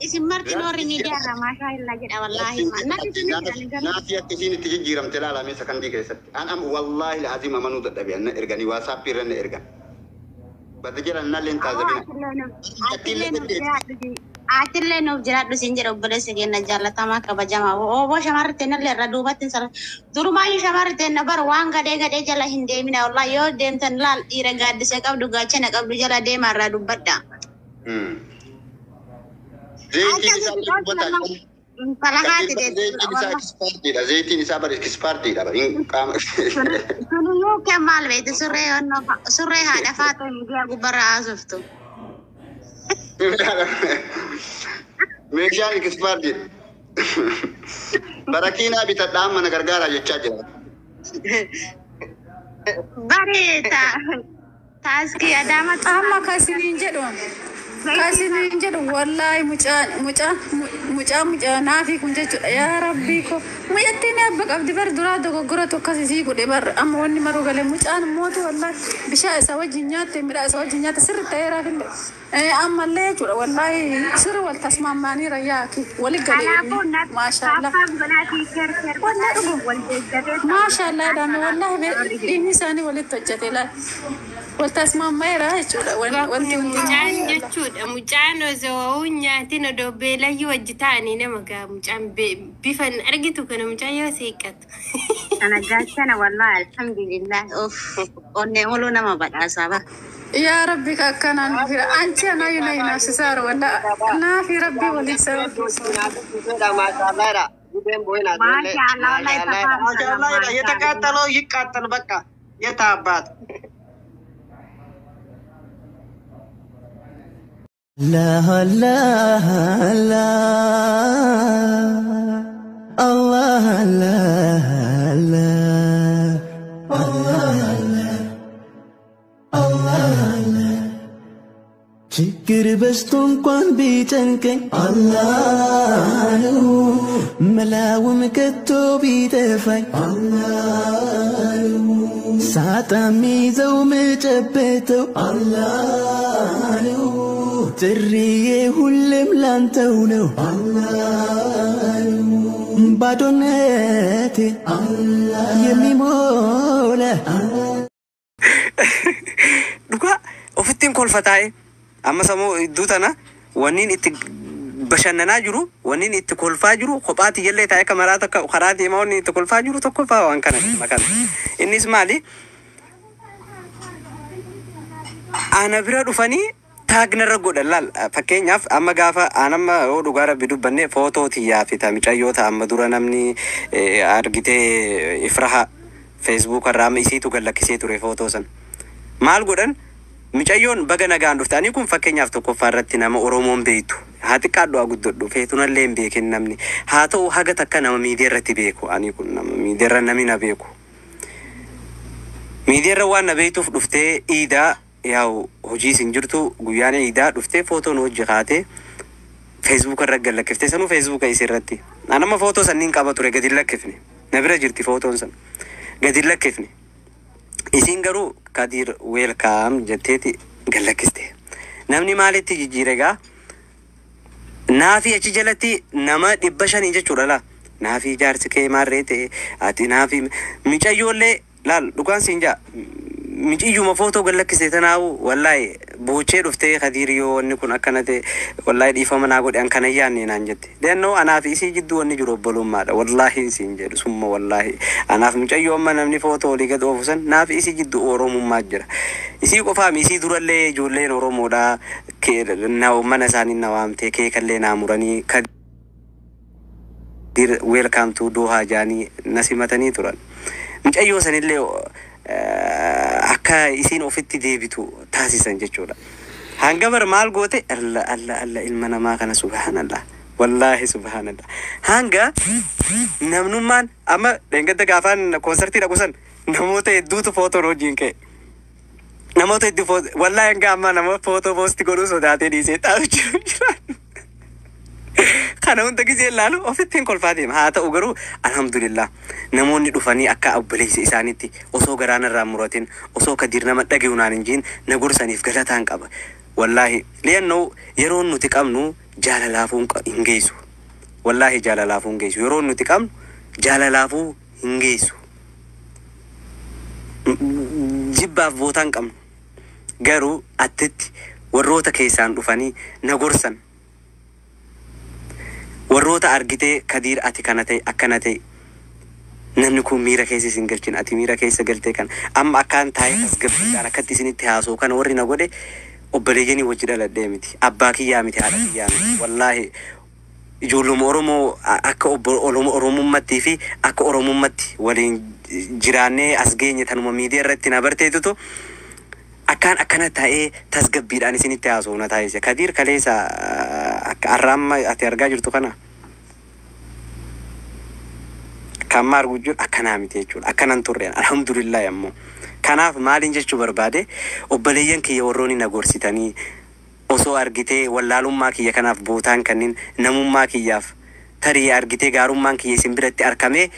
Isin marti warri miidiyaa irraa maashaa jedha wallaahi. Natti tole jedhani garuu. Naafii akka isiin itti jijjiiramte ilaalame sakandii keessatti. An am wallaahi laazim amanuu dadhabe anna erganii WhatsAppii irra na ergan. Bada jedhan nalleen taazabina. Atillee nuuf jiraadhu siin jedha obboleessa keenya jaallatamaa kabajamaa. Obbo shamarri teennallee irra duubatti hin sala. Durumaayyuu shamarri teenna bar waan gadhee gadhee jala hin deemina. Wallaahi yoo deemtan laal dhiira gaaddisa qabdu gaachana qabdu jala deemaa irraa dubbadha. Zayitiin isaa dubbataa. Intala haati Zayitiin isaa expiredidha. Zayitiin isaa bara expiredidha. Qaama. Suniyyuu kan maal beektu surree surree haadha faatoo miidiyaa gubbarra haasoftu. Meeshaan expiredidha. Barakiinaa bitadhaa mana gargaaraa jechaa jira. Bareeda. Taaskii Adaama. Amma kasiniin jedhu kasiniin jedhu wallaahi mucaan mucaan mucaa mucaa naafii kun jechuudha yaa rabbii ko mucattiin abba qabdi bar duraa dogoggoratu akkas isii godhe bar amma wanni maruu galee mucaan mootu wallaahi bishaan isa wajjin nyaatte midhaan isa wajjin nyaatte sirri ta'eeraaf illee ammallee jechuudha wallaahi sirri wal tasmaammaaniira yaaki wali galee Kanaafuu maashaallah taaffaa godhaatii keer keer Wallaahi dhugu. wal deeggaree. Maashaallah dhaame wallaahi dhiigni isaanii walitti hojjete laal wal tasmaammeera jechuudha wanti hundi. Mucaan jechuudha. Mucaan osoo nyaatiin odoo beelayyuu wajji ta'anii nama gaa mucaan bifa hin argitu kana mucaan yoo seeqatu. Kana gaachana wallaahi alhamdulillah of onnee oluu nama badhaasaa bara. Yaa rabbi ka akkanaan fira anchi anaayu na hinaafsisaara wallaahi naafi rabbi waliin sababa. Maashaallah wallaahi ማሻአላህ የተቃጠለው ይቃጠል በቃ የታባት لا لا لا الله لا لا الله الله لا ችግር በዝቶ እንኳን ቢጨንቀኝ አላህ ነው መላውም ከቶ ቢጠፋኝ አላህ ነው ሳጣ ሚይዘው ምጨበተው አላህ ነው ጥሪዬ ሁሌም ላንተው ነው አላህ ነው ባዶነቴ የሚሞላ Dhugaa ofittiin kolfataa'e amma sammuu iddoo tana wanniin itti bashannanaa jiru wanniin itti kolfaa jiru kophaatti jallee taa'ee kameraa takka karaa deemaa wanni itti kolfaa jiru tokkoffaa waan kana kana innis maali ana bira dhufanii taagnarra godhan laal fakkeenyaaf amma gaafa anamma yoo dhugaa rabbi dubbanne footoo tiyyaa fi mucayyoota amma dura namni argitee ifraha Facebook irraa amma isiitu gallakkisee ture footoo san maal godhan mucayyoon baga nagaan dhufte ani kun fakkeenyaaf tokkoffaa irratti nama Oromoon beektu haa xiqqaadhu haa guddadhu feetunallee hin beekin namni haa ta'u haga takka nama miidiyaa irratti beeku ani kun nama miidiyaa irra namni na beeku miidiyaa irra waan na beektuuf dhuftee iidaa yaa'u hojii isin jirtu guyyaan iidaa dhuftee footoon hojii kaatee Facebook irra gad lakkiftee sanuu Facebooka isii irratti anama footoo sanniin qaba ture gadi hin lakkifne na bira jirti footoon san gadi hin lakkifne isiin garuu Kadir welcome jetteeti gad lakkiste namni maalitti jijjiire gaa naafi achi jalatti nama 500 jechuudha laa naafi jaarsi kee maarree ta'e ati naafi micayyoollee laal dhugaan siin jaa miciyyuma footoo gad lakkiste tanaawu wallaahi boochee dhuftee Kadiir yoo wanni kun akkana ta'e wallaahi dhiifama naa godhe an kana yaanne naan jette deennoo anaaf isii jidduu wanni jiru obbolummaadha wallaahi isiin jedhu summa wallaahi anaaf mucayyoo amma namni footoo olii gad oofu san naaf isii jidduu oromummaa jira isii qofaami isii durallee ijoolleen oromoodha mana isaanii na waamtee keekallee naa muranii Kadir welcome to Doha jaanii na simatanii turan mucayyoo sanillee akka isiin ofitti deebitu taasisan jechuudha. Hanga bar maal goote alla alla alla ilma namaa kana subhaanallah wallaahi subhaanallah hanga namnummaan amma dheengadda gaafaan koonsartii dhaqu san namoota hedduutu footoon hojiin ka'e. Namoota hedduu footoo wallaahi hanga amma nama footoo post godhuu sodaatee dhiisee taa'u jira. Kana hunda gisee ilaalu ofittiin kolfaa deema. Haa ta'u garuu alhamdulillah namoonni dhufanii akka obboleessa isaaniitti osoo garaan irraa muratin osoo Kadiir nama dhagayu naan hin jiin na gorsaniif galataan qaba. Wallaahi li'annoo yeroon nuti qabnu Jaalalaafuu hin geessu. Wallaahi jaalalaafuu hin geessu. Yeroo nuti qabnu jaalalaafuu hin geessu. Jibbaaf bootaa hin qabnu. Garuu attitti warroota keessaan dhufanii na gorsan. Warroota argitee Kadiir ati kana ta'e akkana ta'e namni kun miira keessa isin galchin ati miira keessa galtee kana amma akkaan taa'ee tasgabbiidhaan akkatti isinitti haasa'u kana warri na godhe obboleeyyanii wajji dhaladhee miti, abbaa kiyyaa miti, haadha kiyyaa miti. Wallaahi ijoolluma Oromoo akka Oromummaattii fi akka Oromummatti waliin jiraannee as geenye tanuma miidiyaa irratti na barteetutu akkaan akkana ta'ee tasgabbiidhaan isinitti haasa'u na taasise. Kadiir kaleessa akka har'a amma ati argaa jirtu kana akka amma arguu jiru akkanaa miti jechuudha. Akkanan turre alhamdulillah ammoo. Kanaaf maaliin jechuu barbaade, obboleeyyan kiyya warroonni na gorsitanii osoo argitee wallaalummaa kiyya kanaaf bootaan kanneen namummaa kiyyaaf tarii argitee gaarummaan kiyya isin biratti argamee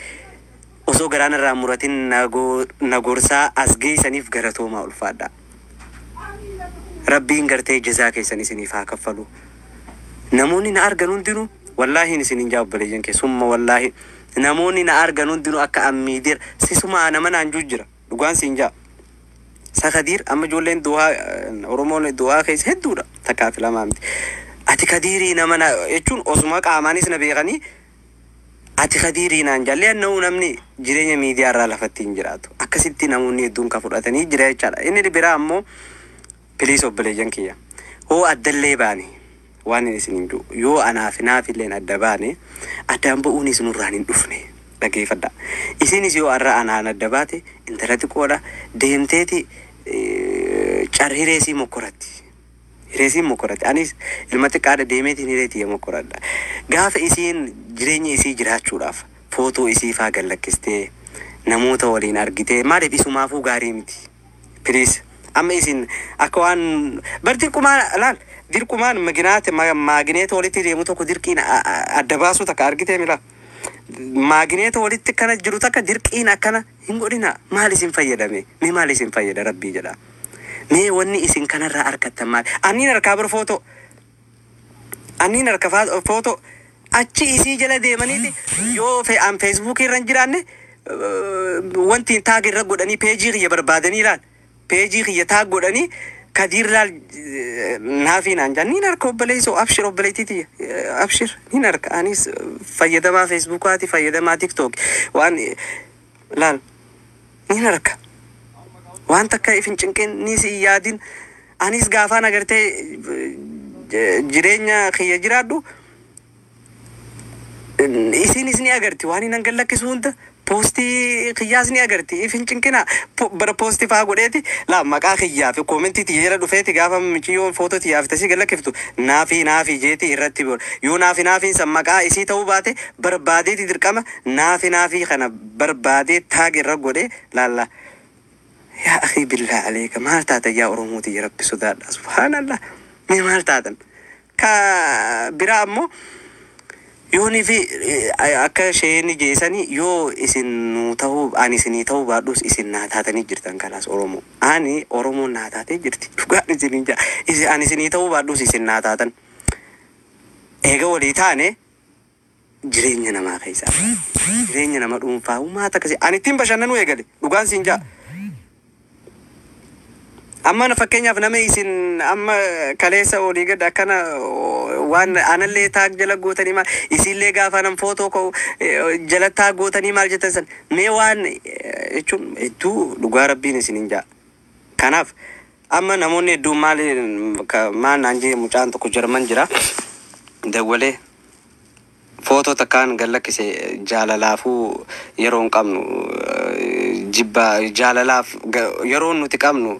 osoo garaan irraa muratin na gorsaa as geessaniif galatoomaa, ulfaadha. Rabbiin gartee jazaa keessan isiniif haa kaffalu. Namoonni na argan hundinuu wallaahi isin hin jaa obboleeyyan kee summa wallaahi namoonni na argan hundinuu akka ammiideer sisumaa nama naan juu jira, dhugaan siin jaa. Sa Kadiir amma ijoolleen du'aa Oromoon du'aa keessa hedduudha, takkaa fi lamaa miti. Ati Kadiirii nama na jechuun osuma qaamaanis na beekanii ati Kadiirii naan jaallee anna'uu namni jireenya miidiyaa irraa lafatti hin jiraatu. Akkasitti namoonni hedduun kan fudhatanii jira jechaadha. Inni biraa ammoo please obboleeyyan kiyya. Hoo addallee baane waan inni isin hin jiru yoo anaaf naafilleen adda baane addaan ba'uunis nurraan hin dhufne, dhageeffadha. Isinis yoo har'a anaan adda baate intala xiqqoodha deemteeti car hireesii mokkoratti. Hireesiin mokkoratti. Anis ilma xiqqaadha deemeetiin hireetii mokkoradha. Gaafa isiin jireenya isii jiraachuudhaaf footoo isii faa gallakkistee namoota waliin argitee maaliif isumaafuu gaarii miti. Please amma isin akka waan bar dirqumaan laal dirqumaan maginaate maagineeta walitti deemu tokko dirqiin adda baasuu takka argitee mila. Maagineeta walitti akkana jiru takka dirqiin akkana hin godhina. Maal isin fayyadame? Mee maal isin fayyada rabbii jedha. Mee wanni isin kanarraa argattan maal? Anniin harkaa bar footoo. Anniin harka footoo achi isii jala deemaniiti yoo an Feesbuukii irra hin jiraanne wanti tag irra godhanii peejii kiyya barbaadanii ilaal. Peejii kiyya tag godhanii Kadiir laal naafii naan jaan niin harka obboleessoo, abshir obboleettii, abshir niin harka. Anis fayyadamaa Feesbuukaati, fayyadamaa TikTok waan laal niin harka. Waan takka if hin cinqin ni si hin yaadin. Anis gaafaan agartee jireenya kiyya jiraadhu isinis ni agarti waan hin hangallakkisu hunda poostii kiyyaas ni agarti. If hin cinqina bara poostii faa godheeti laa maqaa kiyyaa fi koomentii tiyya jala dhufeeti gaafa miciyyoon footoo tiyyaa fi tasii gallakkiftu naafii naafii jeeti irratti godha. Yoo naafi naafiin san maqaa isii ta'uu baate barbaadeeti dirqama naafi naafii kana barbaadee tag irra godhe laalla. Yaa akhi, billaa aleeka, maal taatan yaa Oromooti? Ya Rabbi sodaadha, subhaanallah, mee maal taatan? Ka biraa ammoo yoonii fi akka isheen jeesanii yoo isin nuu ta'uu ani isinii ta'uu baadhus isin naa taatanii jirtan. Kanaas Oromoo ani Oromoon naa taatee jirti, dhugaan isiniin jaa. Ani isinii ta'uu baadhus isin naa taatan. Eega walii taane jireenya namaa keessaa jireenya nama dhuunfaa uumaata akkasii ani ittiin bashannanuu eegale, dhugaan siin jaa. Amma na fakkeenyaaf nama isin amma kaleessa olii gad akkana waan anallee tag jala gootanii maal isinillee gaafa nam footoo ka'u jala tag gootanii maal jettan san mee waan jechuun hedduu dhugaa rabbiin isin hin jaa. Kanaaf amma namoonni hedduun maal maal naan jee, mucaan tokko Jarman jira dawwalee footoo takkaan gallakkise jaalalaafuu yeroo hin qabnu jibba jaalalaaf yeroo nuti qabnu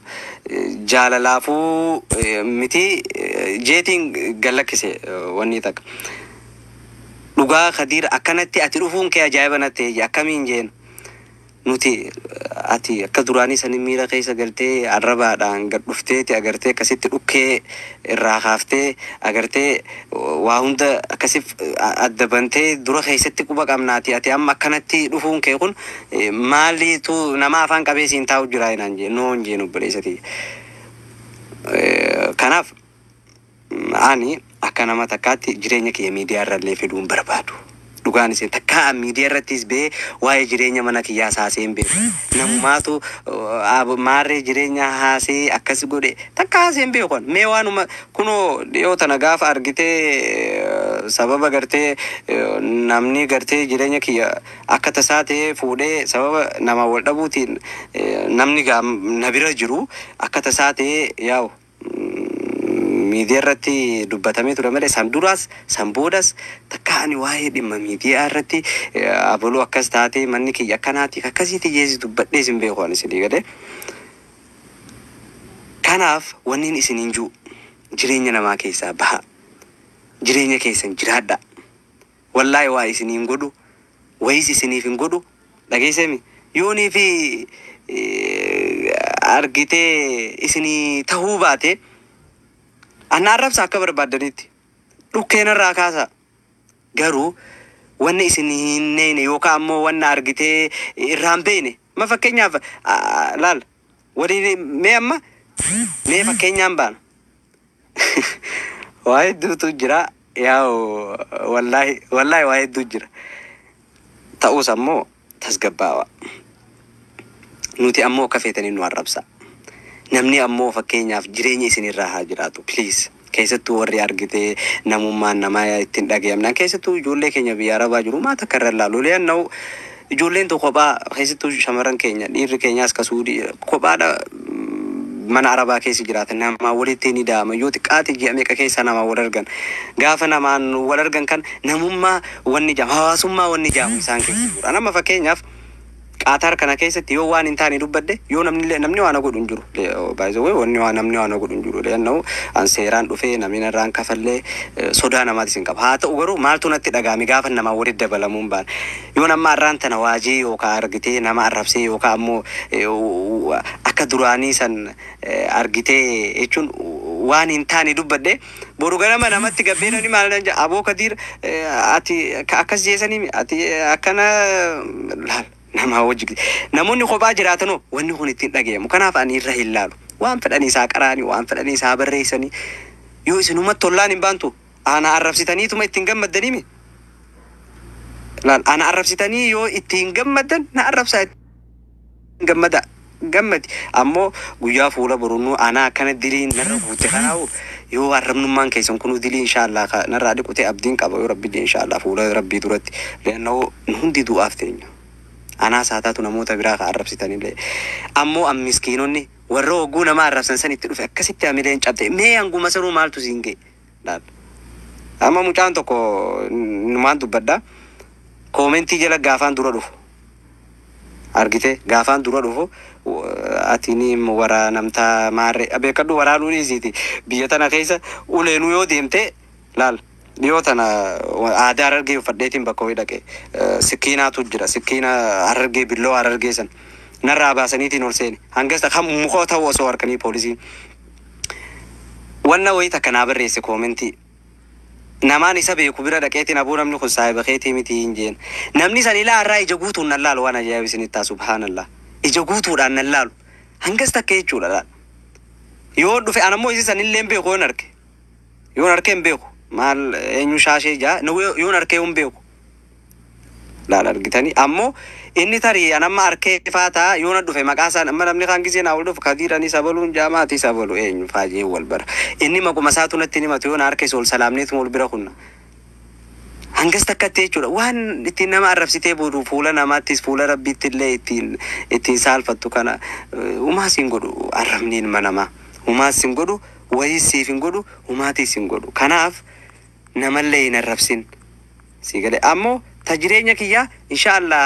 jaalalaafuu miti jeetiin gallakkise wanni takka. Dhugaa Kadiir akkanatti ati dhufuun kee ajaa'iba natti ta'e, akkamiin jeen nuti ati akka duraanii sanii miira keessa galtee arrabaadhaan gad dhufteeti agartee akkasitti dhukkee irraa kaaftee agartee waa hunda akkasi adda bantee dura keessatti quba qabnaati ati amma akkanatti dhufuun kee kun maaliitu nama afaan qabee siin taa'u jira naan jee noo hin jeen obboleessa kiyya. Kanaaf ani Akka nama takkaatti jireenya kiyya miidiyaa irrallee fiduu hin barbaadu. Dhugaan isin takkaa miidiyaa irrattis bee waa'ee jireenya mana kiyyaa haasee hin beeku. Namumaatu maarree jireenya haasee akkas godhe takka haasee hin beeku. Mee waanuma kunoo dhiyoo tana gaafa argitee sababa gartee namni gartee jireenya kiyya akka tasaa ta'ee fuudhee sababa nama wal dhabuutiin namni na bira jiru akka tasaa ta'ee yaa'u miidiyaa irratti dubbatamee ture malee san duraas san boodas takka ani waa'ee dhimma miidiyaa irratti abaluu akkas taatee manni kiyya akkanaati akkasiiti jeesi dubbadhees hin beeku ani isinii galee. Kanaaf wanni isin hin jiru jireenya namaa keessaa baha. Jireenya keessan jiraadha. Wallaahi waa isinii hin godhu wayiis isiniif hin godhu dhageessemi yoonii fi argitee isinii tahuu baate anna arrabsa akka barbaaddanitti dhukkeen irraa kaasa. Garuu wanni isin hin neene yookaan ammoo wanna argitee irraa hin beekne ma fakkeenyaaf laal waliin mee amma mee fakkeenyaan baana. Waa hedduutu jira yaa'u wallaahi wallaahi waa hedduu jira. Ta'us ammoo tasgabbaa'aa. Nuti ammoo akka feetanii nu arrabsa. Namni ammoo fakkeenyaaf jireenya isinirraa haa jiraatu please. Keessattuu warri argitee namummaan namaa ittiin dhagayamnaan keessattuu ijoollee keenya biyya arabaa jiru maata akka irra ilaalu li'anna'u ijoolleen tokko kophaa keessattuu shamarran keenya dhiirri keenyaas ka suudii kophaadha mana arabaa keessa jiraatan namaa walitti ni da'ama yoo xiqqaate ji'a meeqa keessa namaa wal argan gaafa namaan wal argan kan namummaa wanni jaamu hawaasummaa wanni jaamu isaan keessa jira. Nama fakkeenyaaf Qaataar kana keessatti yoo waan hin taane dubbadde yoo namni namni waan godhu hin jiru. By the way wanni waan namni waan godhu hin jiru. Leanna'u an seeraan dhufee namni narraan kafallee sodaa namaatis hin qabu. Haa ta'u garuu maaltu natti dhaga'ame gaafa namaa walitti dabalamuu hin baane. Yoo nama arraan tana waajee yookaan argitee nama arrabsee yookaan ammoo akka duraanii san argitee jechuun waan hin taane dubbadde boru ganama namatti gabbee namni maal naan jedha aboo Kadiir ati akkas jeesanii ati akkana laal nama wajji namoonni kophaa jiraatanoo wanni kun ittiin dhagayamu. Kanaaf ani irra hin laalu. Waan fedhanii isaa qaraanii waan fedhanii isaa barreessanii yoo isinumatti tollaan hin baantu ana arrabsitaniituma ittiin gammaddanii mi? Laal ana arrabsitanii yoo ittiin gammaddan na arrabsaa ittiin gammada gammadi ammoo guyyaa fuula borunuu ana akkana diliin narra guute kanaawu yoo arrabnummaan keessan kunuu dilii inshaallah narraa dhiqute abdiin qaba yoo rabbi inshaallah fuula rabbii duratti leannoo hundi du'aaf teenya. Anaas haa taatu namoota biraa ka arrabsitanillee ammoo an miskiinonni warra hogguu nama arrabsan san itti dhufe akkasitti hamileen cabde mee hanguma sanuu maaltu siin ga'e laal. Amma mucaan tokko numaan dubbadha koomentii jala gaafaan dura dhufu argite gaafaan dura dhufu ati ni waraanamtaa maarree beekadhu waraanuu dhiisiiti biyya tana keessa uleenuu yoo deemte laal dhiyoo tana aadaa Harargee uffadheetiin bakka wayii dhaqe sikkiinaatu jira sikkiina Harargee billoo Harargee san narraa baasaniitiin ol seene hangas kan muka ta'u osoo harkanii poolisiin wanna wayii takka naa barreesse koomentii namaan isa beeku bira dhaqeetiin aboo namni kun saahiba keetii miti hin jeen namni san ilaa irraa ija guutuun nan laalu waan ajaa'iba isinitti ta'a subhaanallah ija guutuudhaan nan laalu hangas takka jechuudha laal yoo dhufe anammoo isi san illee hin beeku yoon arke yoon arke hin beeku maal eenyu shaashee jaa yoon arkee hin beeku laal argitanii ammoo inni tarii anamma arkee faa ta'a yoona dhufe maqaa isaan amma namni kaan gisee naa ol dhufu kadiiranii sabaluun jaamaatii sabalu eenyu faajee wal bara inni maquma isaatu natti himatu yoona harka isa ol salaamneetuma ol bira kunna hangas takkatti jechuudha waan ittiin nama arrabsitee boodu fuula namaattis fuula rabbiitti illee ittiin ittiin saalfattu kana humaas hin godhu arrabni ilma namaa humaas hin godhu wayiis siif hin godhu humaatiis hin godhu kanaaf namallee hin arrabsin si gale ammoo ta jireenya kiyyaa inshaallah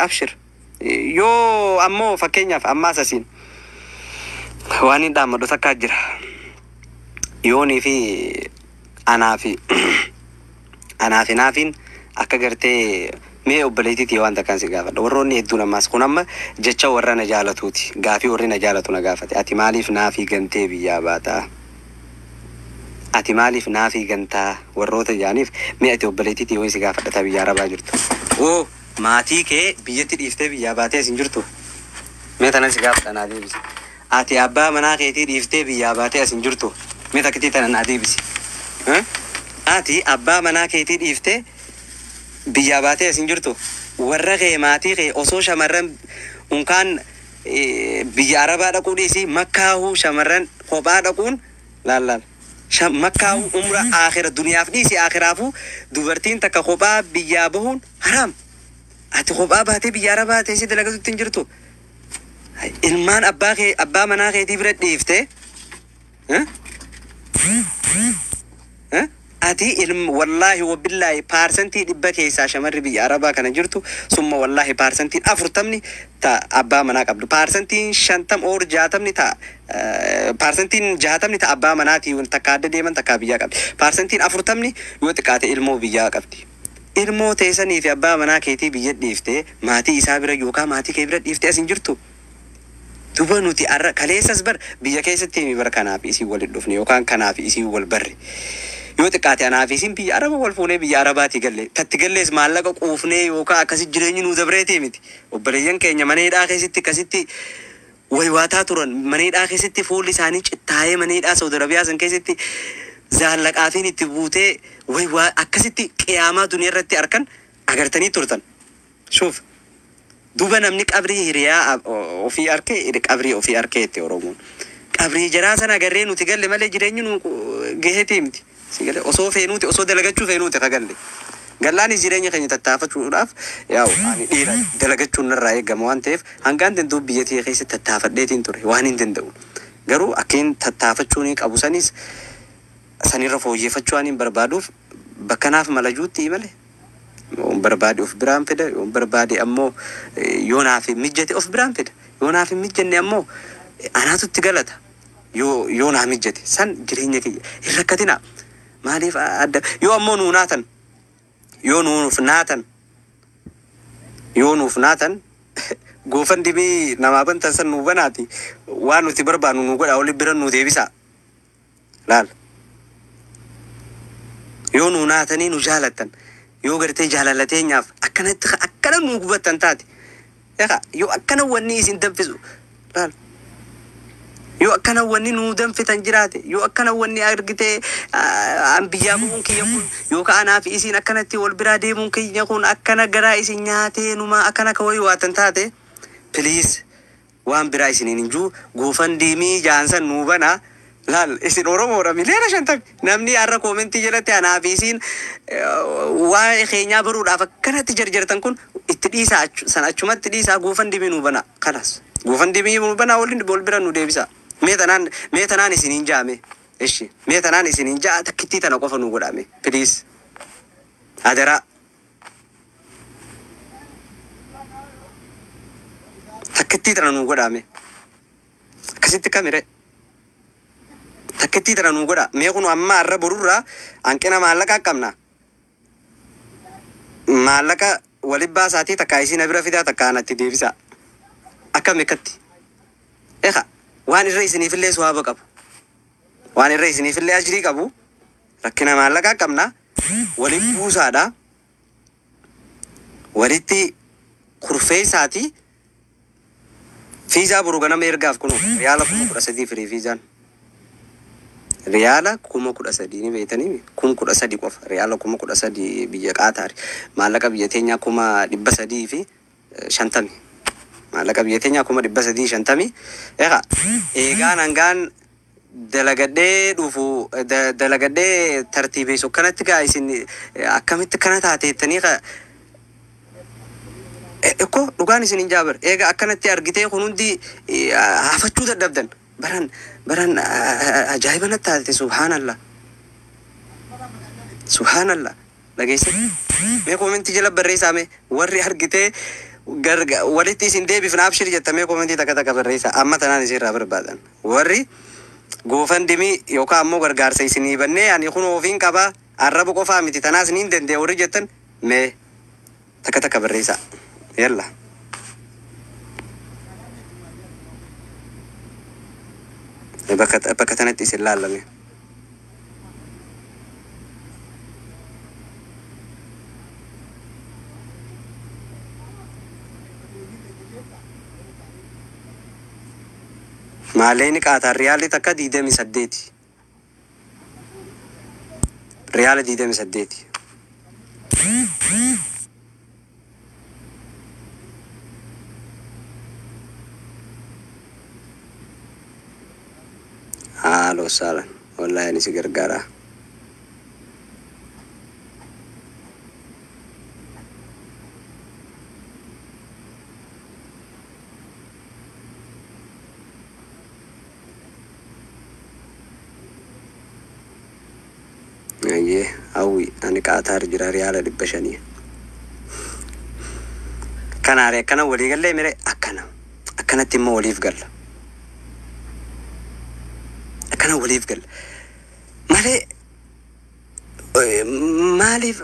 abshir yoo ammoo fakkeenyaaf ammaas asiin waan hin dhaammadhu takkaa jira yoonii fi anaa fi anaa fi naafiin akka gartee mee obboleettiitii waan takkaan si gaafadha warroonni hedduun ammaas kun amma jecha warra na jaalatuuti gaafii warri na jaalatu na gaafate ati maaliif naafii gantee biyyaa baataa ati maaliif naafii gantaa warroota jaaniif mee ati obboleettiitii yoo si gaafadha ta biyya arabaa jirtu oo maatii kee biyyatti dhiiftee biyyaa baatee as hin jirtu mee tanan si gaafadha naa deebisi ati abbaa manaa keetii dhiiftee biyyaa baatee as hin jirtu mee takkitii tana naa deebisi. Ati abbaa manaa keetii dhiiftee biyyaa baatee as hin jirtu. Warra kee maatii kee osoo shamarran unkaan biyya arabaa dhaquu dhiisii makkaahuu shamarran kophaa dhaquun laal laal. Makkaahuu umra aakhira duniyaaf dhiisii aakhiraafuu dubartiin takka kophaa biyyaa bahuun haraam. Ati kophaa baatee biyya arabaa teessee dalagatutti hin jirtu. Ilmaan abbaa kee abbaa manaa keetii bira dhiiftee eh? Eh? Ati ilma wallaahi wabillaahi 100% keessaa shamarri biyya arabaa kana jirtu summa wallaahi 40% ta abbaa manaa qabdu 50% or 60 ta 60% ta abbaa manaatii takka adda deeman takka biyyaa qabdi 40% yoo xiqqaate ilmoo biyyaa qabdi. Ilmoo teessanii fi abbaa manaa keetii biyya dhiiftee maatii isaa bira yookaan maatii kee bira dhiiftee as hin jirtu. Duba nuti arra kaleessas bar biyya keessatti himi bar kanaaf isin waliin dhufne yookaan kanaaf isin wal barre. Yoo xiqqaate anaaf isin biyya araba wal fuunee biyya arabaati galle. Tatti gallees maallaqa quufnee yookaan akkasi jireenyi nuu dabreetii miti. Obboleeyyan keenya mana hidhaa keessatti akkasitti waywaataa turan mana hidhaa keessatti fuulli isaanii cittaa'ee mana hidhaa Saudi Arabiyaa san keessatti zaallaqaafiin itti buutee waywaa akkasitti qiyaamaa duniyaa irratti arkan agartanii turtan. Shuuf. Duba namni qabrii hiriyaa ofii arke qabrii ofii arke itti Oromoon. Qabrii jaraa sana agarree nuti galle malee jireenyi nu gaheetii miti. Si galee osoo feenuuti osoo dalagachuu feenuuti ka galle. Gallaanis jireenya keenya tattaafachuudhaaf yaa'u ani dhiira dalagachuun narraa eegama waan ta'eef hangaan danda'u biyya tiyya keessatti tattaafadheetiin ture waan hin danda'u. Garuu akkiin tattaafachuu ni qabu sanis sanirra fooyyeffachuu waan hin barbaaduuf bakka naaf malajuutti malee. Yoon barbaade of biraan fida, yoon barbaade ammoo yoo naaf hin mijjate of biraan fida. Yoo naaf hin mijjanne ammoo anaatu itti galata. Yoo naa mijjate san jireenya kiyya hin rakkatinaa. Maaliif adda yoo ammoo nuu naatan yoo nuuf naatan yoo nuuf naatan goofan dibii namaa bantan san nuu banaati waan nuti barbaannu nu godha oli bira nu deebisaa. Laal. Yoo nuu naatanii nu jaalattan yoo gartee jaalallateenyaaf akkanatti akkana nuu gubattan taate egaa yoo akkana wanni isin danfisu laal yoo akkana wanni nuu danfitan jiraate yoo akkana wanni argitee an biyyaa bu'uun kiyya kun yookaan anaa fi isin akkanatti wal biraa deemuun kiyya kun akkana garaa isin nyaatee numaa akkana ka wayii waatan taate please waan biraa isiniin hin jiru goofan diimii jaansan nuu banaa. Laal isin Oromoodha 50 miliyoona namni har'a koomentii jalatti anaa fi isin waa'ee keenyaa baruudhaaf akkanatti jarjartan kun itti dhiisaa san achumatti dhiisaa goofan dimii nuu bana kanas goofan dimii nuu bana waliin wal bira nu deebisa mee tanaan isiniin jaame ishi mee tanaan isiniin ja'a takkittii tana qofa nu godhame please adaraa takkittii tana nu godhame akkasitti kamire. Takkittii tana nuu godha. Mee kun amma har'a borurraa hanqina maallaqaa qabna. Maallaqa walin baasaatii takka isin bira fidaa takka anatti deebisaa. Akkam akkatti. Egaa waan irra isiniifillee suwaaba qabu. Waan irra isiniifillee ajrii qabu. Rakkina maallaqaa qabna. Walin buusaadha. Walitti kurfeessaatii. Fiizaa boru ganama ergaaf kunu riyaala 13,000 firii fiizaan. Riyaala 13,000 ni beektanii 13,000 qofa riyaala 13,000 biyya Qaataari maallaqa biyya teenyaa 350,000 maallaqa biyya teenyaa 350,000 egaa eegaan hangaan dalagadhee dhufu dalagadhee tartiibeessu akkanatti gaa isin akkamitti kana taateettanii Ekko dhugaan isin hin jaabar eega akkanatti argitee kun hundi hafachuu dadhabdan baran baran ajaa'iba natti taate subhaanallah subhaanallah dhageesse mee koomentii jala barreessaa mee warri argitee walitti isin deebifna abshir jetta mee koomentii takka takka barreessaa amma tanaan isin irraa barbaadan warri goofan dimii yookaan ammoo gargaarsa isinii bannee ani kun ofiin qabaa arraba qofaa miti tanaas niin danda'e warri jettan mee takka takka barreessaa yalla. Bakka tanatti isin laallame. Maalleen Qaatar riyaalli takka 28. Riyaala 28. Haaloo saalan wallaahi ani si gargaara. Ayyee hawwi ani Qaataar jira riyaala 500. Kanaare akkana walii gallee mire akkana akkanatti immoo waliif galla. Akkana waliif galla. Malee maaliif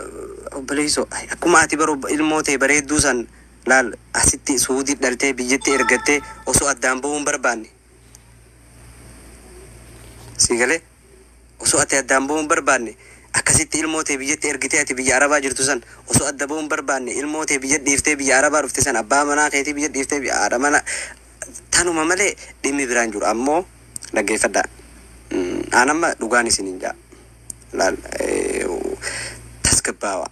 obboleessoo akkuma ati bara ilmoo ta'e bareedduu san laal asitti suudii dhaltee biyyatti ergattee osoo addaan bahuu hin barbaanne. Si galee osoo ati addaan bahuu hin barbaanne akkasitti ilmoo ta'e biyyatti ergitee ati biyya arabaa jirtu san osoo adda bahuu hin barbaanne ilmoo ta'e biyya dhiiftee biyya arabaa dhufte san abbaa manaa keetii biyya dhiiftee biyya haadha manaa tanuma malee dhimmi biraan jiru ammoo dhaggeeffadhaa. Aan amma dhugaan isin hin jaa. Laal tasgabbaawaa.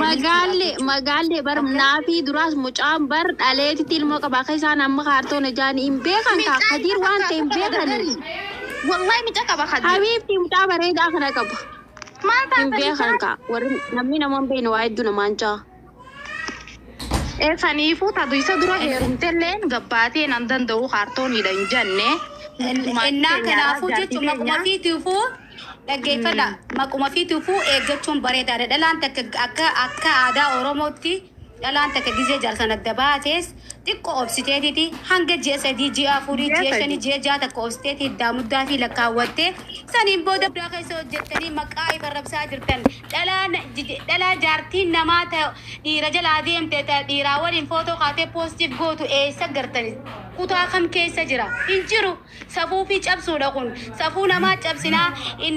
Magaalli magaalli bar naafii duraas mucaan bar dhaleetitti ilmoo qaba akka isaan amma kaartoon ijaan hin beekan kaa Kadiir waan ta'e hin beekani. Wallahi mucaa qaba Kadiir. Habiibti mucaa bareedaa kana qaba. Maal Hin taata beekan kaa warri namni nama hin beekne waa hedduu namaan jaa. Saniifuu taatu isa dura heerumtelleen gabbaatee nan danda'u kaartooniidha hin jenne. Innaa kanaafuu jechuun maquma fiitiifuu dhaggeeffadha. Maquma fiitiifuu eeggachuun bareedaadha. Dhalaan takka akka akka aadaa Oromootti dhalaan takka gizee jaarsan adda baates xiqqoo obsiteetiti hanga ji'a 3 ji'a 4 ji'a 5 ji'a 6 takka obsiteeti hiddaa muddaa fi lakkaawwattee saniin booda guddaa keessa hojjettanii maqaa ifa rabsaa jirtan dhalaa jaartiin namaa ta dhiira jalaa deemte ta dhiiraa waliin footoo kaatee poostiif gootu eessa gartani kutaa kam keessa jira hin jiru safuu fi cabsuudha kun safuu namaa cabsinaa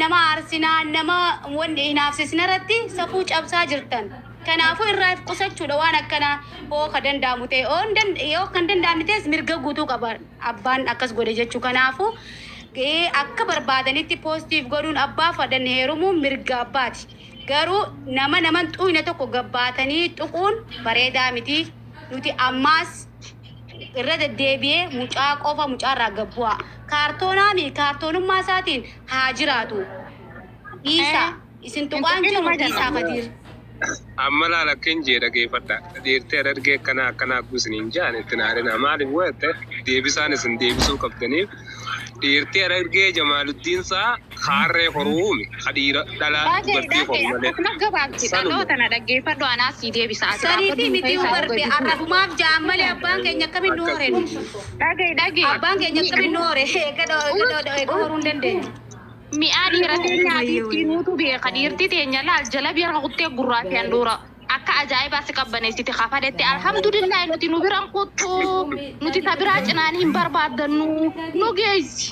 nama aarsinaa nama wanni hinaafsisna irratti safuu cabsaa jirtan. Kanaafuu irraa if qusachuudha waan akkanaa hoo ka danda'amu ta'e yoo kan danda'amne ta'es mirga guutuu qaba abbaan akkas godhe jechuu kanaafuu akka barbaadanitti poostiif godhuun abbaa fadhan heerumuun mirga abbaati. Garuu nama naman xuyne tokko gabbaatanii tuquun bareedaa miti. Nuti ammaas irra deddeebi'ee mucaa qofa mucaarraa gabbu'a. Kaartoonaami kaartoonummaa isaatiin haa jiraatu. Dhiisa isin tuqaan jiru dhiisaa Kadiir. Amma laala akkan jee dhageeffadha. Dhiirtee argee akkana akkana akkuma hin jaan itti naarina. Maaliif wayette deebisaan isin deebisuu qabdaniif dhiirtee argee Jamaaluddiin saa haarree horuumi. Dhiira dhalaa dubartii horu malee. Akkuma gabaabsi Sanuma. dhaloota na dhaggeeffadhu anaas si deebisa. Ati Saniifi dhaabbadhu miti keessaa barbe arrabumaaf ja'an malee abbaan keenya akkamiin nu hore. Dhaga'i dhaga'i. Abbaan keenya akkamiin nu hore eega horuu hin dandeenye. Mi'aa dhiira teenyaatiif nuutu beeka. Dhiirti teenya laal jala bira kuttee gurraafi handhuura. Akka ajaa'ibaa si qabbaneessiti kafadhette alhamdulillahi nuti nu biran kuttu nuti ta biraa cinaanii hin barbaaddannu nu geessi.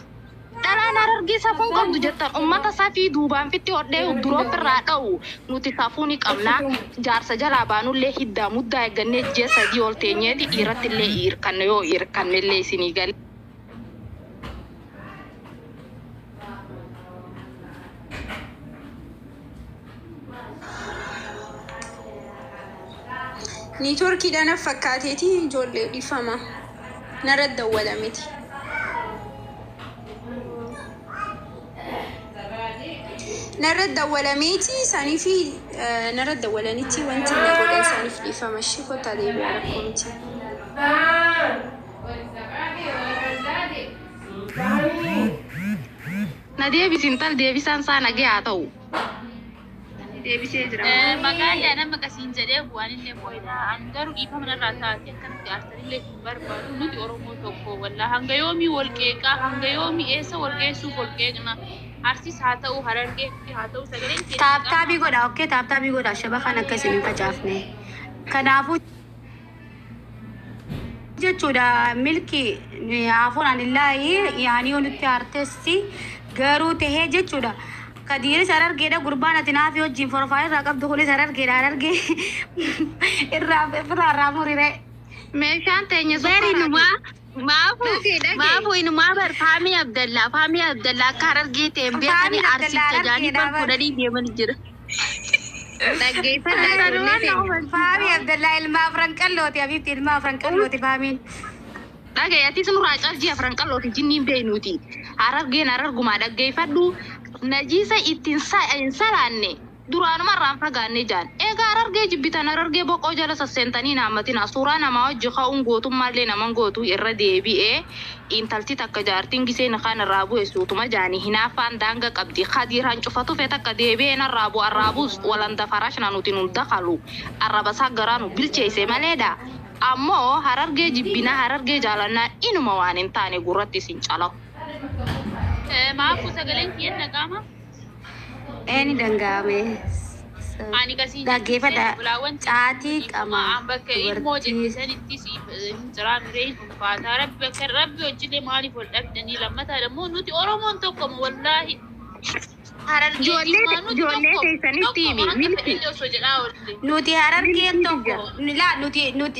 Dhalaan harargee safuun qabdu jettan ummata safii duubaan fitti hodhee duroo ofirraa dha'u nuti safuu ni qabna. Jaarsa jalaa baanullee hiddaa muddaa eeggannee ji'a 3 ol teenyeeti dhiiratti illee hirkanne yoo hirkanne illee isinii galee. Niitoorkiidhaan fakkaateeti ijoollee dhiifama. Narra dawwalameti. Narra dawwalameeti isaanii fi narra dawwalanitti wanti na godhan isaaniif dhiifama. Ishee kottaa deebi'aa rakkoo miti. Na deebisin tal deebisaan isaa nagee haa ta'u. Deebisee jira. Magaalli nama akkasiin jedhee bu'aan illee boo'edha. Ani garuu dhiifama narraa taate akkanatti aarsanillee hin barbaadu. Nuti Oromoo tokko wallaa hanga yoomii wal qeeqaa hanga yoomii eessa wal qeessuuf wal qeeqna. Arsis haa ta'u harargee haa ta'u sagaleen keenya Taaptaabii godha okkee taaptaabii godha shaba kan akka isin hin facaafne. Kanaafuu jechuudha milki hafuun anillaahi yaanii yoo nutti aartessi garuu tahee jechuudha. Kadiiris harargeedha gurbaan ati naafi wajjin forfaayil irraa qabdu kunis harargeedha harargee irraa irraa muriree. Meeshaan teenya Bari sukkaaraati. numaa Maafu inumaa bar Faamii Abdallaa akka Harargee ta'een beekanii Arsicha jaanii bar fuudhanii deemanii jira. Faamii Abdallaa ilma afran qallooti abiibti ilma afran qallooti faamiin. Dhagaye atis nurraa calji afran qallooti jinniin beeynuuti. Harargeen harargumaa dhaggeeffadhu najiisa ittiin hin salaanne duraanuma irraan fagaanne jaan. Egaa Harargee jibbitan Harargee boqoo jala sasseentanii naammatina suuraa namaa wajji ka'uun gootummaallee naman gootu irra deebi'ee intalti takka jaartiin giseen kaan irraa bu'e suutuma jaanii hinaaffaan daanga qabdi. Kadiiraan cufatu fee takka deebi'ee narraa bu'a arraa buus walanda faraashna nuti nun dakalu arrabasaa garaa nu bilcheesse maleedha. Ammoo Harargee jibbinaa Harargee jaalannaa inuma waan hin taane gurratti isin calaw. Maafu sagaleen kiyyan dhaga'ama? Eeni danda'ame. Ani kasiin Dhaggeeffadha. Caatii qama bakka ilmoo jettisanitti hin jiraa mireen ulfaataa rabbi bakka rabbi hojjelee maaliif wal dhabdanii lammataa immoo nuti Oromoon tokkoma wallaahi. Ijoollee teessanitti himi milki. Nuti Harargeen tokko laa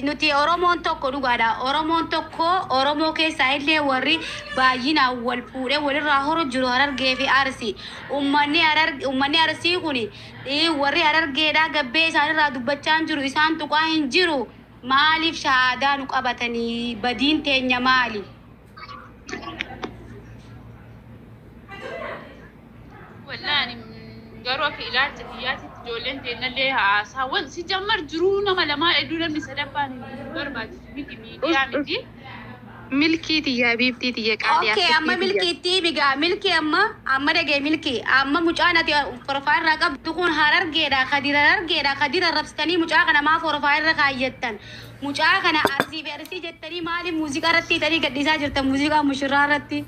nuti Oromoon tokko dhugaadha. Oromoon tokko Oromoo keessaa illee warri baay'inaan wal fuudhee walirraa horu jiru Harargee fi Arsii. Uummanni Arsii kun warri Harargeedhaa gabbee isaanirraa dubbachaa hin jiru isaan tuqaa hin jiru. Maaliif shahaadaa nu qabatanii badiin teenya maali? Wallaan garuu akka ilaalcha biyyaatitti ijoolleen teennallee haasaawwan si jammar jiruu nama lamaa hedduu namni sadaffaan hin barbaachisu miti miidiyaa miti. Milkii tiyya biiftii tiyya qaalii Okay, amma milkiitti bigaa milkii amma dhagee milkii amma mucaan ati forofaa irraa qabdu kun Harargeedha Kadira Harargeedha Kadira rabsitanii mucaa kana maaf forofaa irra kaayyattan mucaa kana Arsii fi Arsii jettanii maaliif muuziqaa irratti hiitanii gadhiisaa jirtan muuziqaa mushurraa irratti.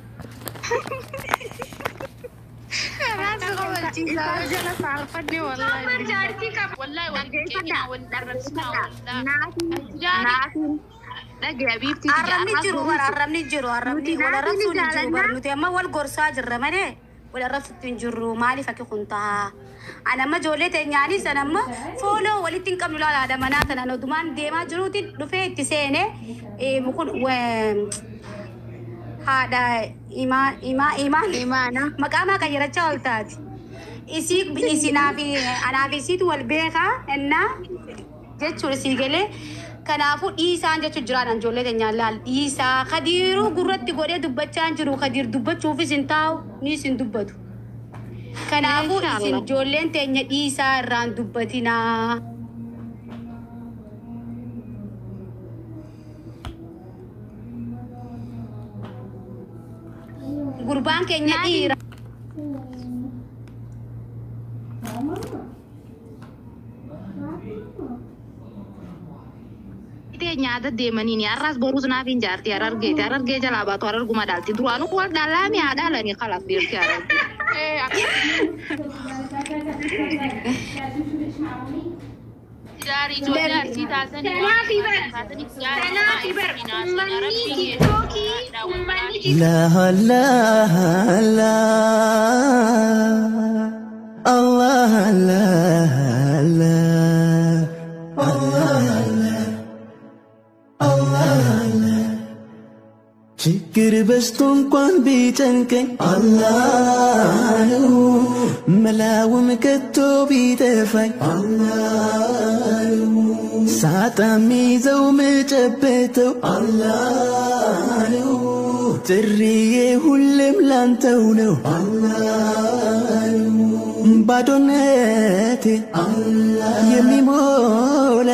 Arrabni jiru bara arrabni jiru arrabni wal arrabsuun hin jiru bara nuti amma wal gorsaa jirra malee wal arrabsuutti hin jirru maaliif akki kun ta'a. Ani amma ijoollee teenyaanis ani amma fooloo walitti hin qabnu laala haadha manaa tanaan odumaan deemaa jiruutiin dhufee itti seenee kun haadha imaan maqaa maa qayyarachaa ol taati. Isii anaaf isiitu wal beekaa innaa jechuudha sii galee. Kanaafuu dhiisaan jechuun jiraan ijoollee teenyaan laal dhiisaa Kadiiruu gurratti godhee dubbachaa hin jiru Kadiir dubbachuufis hin taa'u nis hin dubbatu. Kanaafuu isin ijoolleen teenya dhiisaa irraan dubbatinaa. Gurbaan keenya dhiira. Nyaata deemanii har'as boruus naaf hin jaarti Harargeeti Harargee jalaa baatu Hararguma dhaalti duraanuu wal dhaalaami haa dhaalanii kalaaf dhiirti Harargee. La la la Allah la la Allah Allah ችግር በዝቶ እንኳን ቢጨንቀኝ አላህ ነው መላውም ከቶ ቢጠፋኝ አላህ ነው ሳጣ የሚይዘው ምጨብጠው አላህ ነው ጥሪዬ ሁሌም ላንተው ነው አላህ ነው ባዶነቴ የሚሞላ